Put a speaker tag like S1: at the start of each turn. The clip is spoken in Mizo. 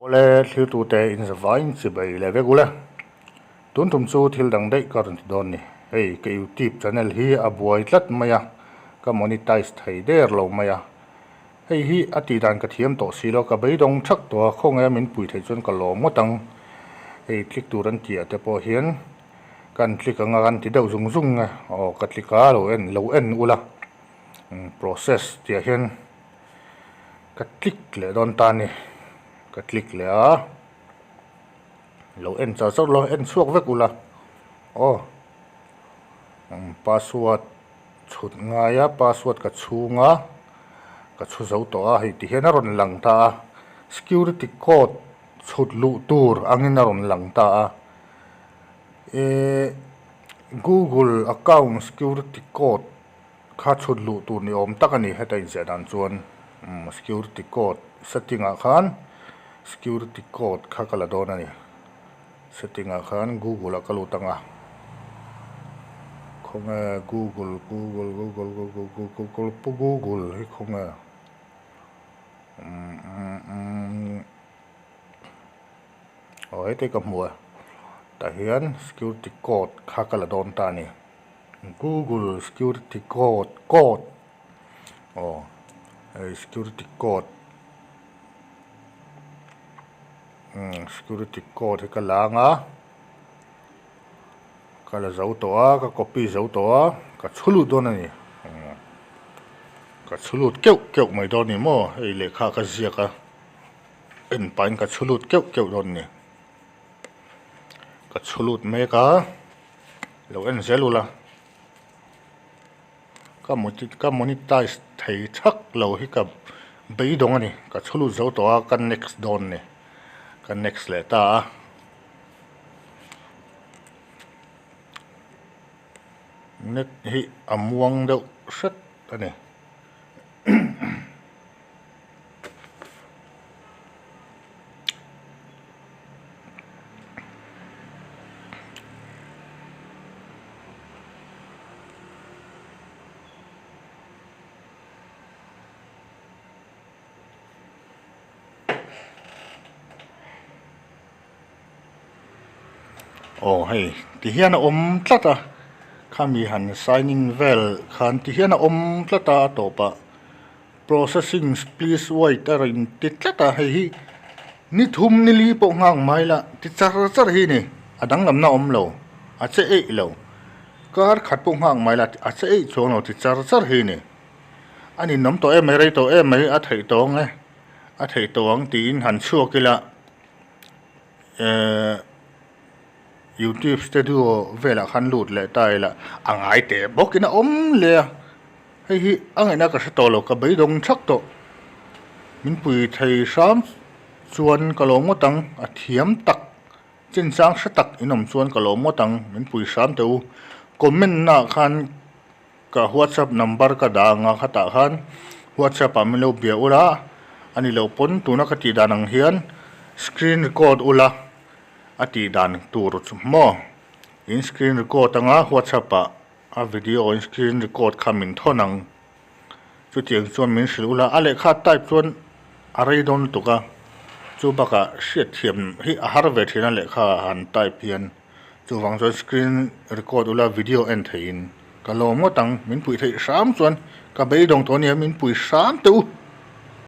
S1: Awle thlirtute in zavaiin chibai leh vek ule. Tun tum chu thil dang daih ka rawn ti dawn ni. Hei ka youtube channel hi a buai tlat mai a, ka monetize thei der lo mai a. Hei hi a tih dan ka thiam tawh si lo, ka beidawng thak tawh a, khawngaih a min pui theih chuan ka lawm ngawt ang. Hei click tur an tih ah te pawh hian kan click anga kan ti deuh zung zung nge aw ka click a lo en lo en ula process tih ah hian ka click leh dawn ta a ni ka click leh a lo en char char ula en chhuak vek ula aw password chhut ngai a password ka chhung a ka chhu zo tawh a hei ti hian a rawn lang ta a security code chhut luh tur angin a rawn lang ta a ehh google account security code kha chhut luh tur ni awm tak a ni heta inziah dan chuan umm security code setting ah khan security code kha ka la dawn a ni setting ah khan google ah ka lut ang a khawnge google google google google google pu google hi khawnge umm umm umm aw heti ka hmu a tah hian security code kha ka la dawn ta a ni. Google security code code aw hei security code umm security code hi ka la anga ka la zo tawh a ka copy zo tawh a ka chhu lut dawn a ni ka chhu lut keuh keuh mai dawn a ni maw hei lehkha ka ziak a en pahin ka chhu lut keuh keuh dawn a ni ka chhu lut mek a. Lo en zel ula ka ka monetize thei thak lo hi ka beidawng a ni ka chhu lut zo tawh a ka next dawn ni ka next leh ta a net hi a muang deuh hret a ni. Aw hei ti hian a awm tlat a khami han sign in vel khan ti hian a awm tlat a a tawpah. Processing please wait a rawn ti tlat a hei hi ni thum ni li pawh nghak mai la ti char char hi ni a danglamna awm lo a che eih lo kar khat pawh nghak mai la a che eih chuang lo ti char char hi ni a ninawm tawh em mai rei tawh em mai a theih tawh ang e a theih tawh ang tiin han chhuak ila ehh youtube studio velah khan lut leh ta ila a ngai teh bawkin a awm leh a. Hei hi a ngaihna ka hre tawh lo, ka beidawng thak tawh. Min pui thei hram chuan ka lawm ngawt ang, a thiam tak, chinchang hre tak in awm chuan ka lawm ngawt ang, min pui hram teh u. Comment naah khan ka whatsapp number ka dah ang a, khatah khan whatsapp ah min lo bia ula, a ni loh pawn tuna ka tih dan ang hian screen record ula a tih dan tur chu maw, in screen record anga whatsapp ah. A video in screen record kha min thawn ang. Chutiang chuan min hrilh ula, a lehkha type chuan a rei dawn lutuk a, chu bakah hriatthiam hi a har ve thin a lehkha han type hian. Chuvang chuan screen record ula video en theihin ka lawm ngawt ang, min puih theih hram chuan ka beidawng tawh ania min pui hram teh u.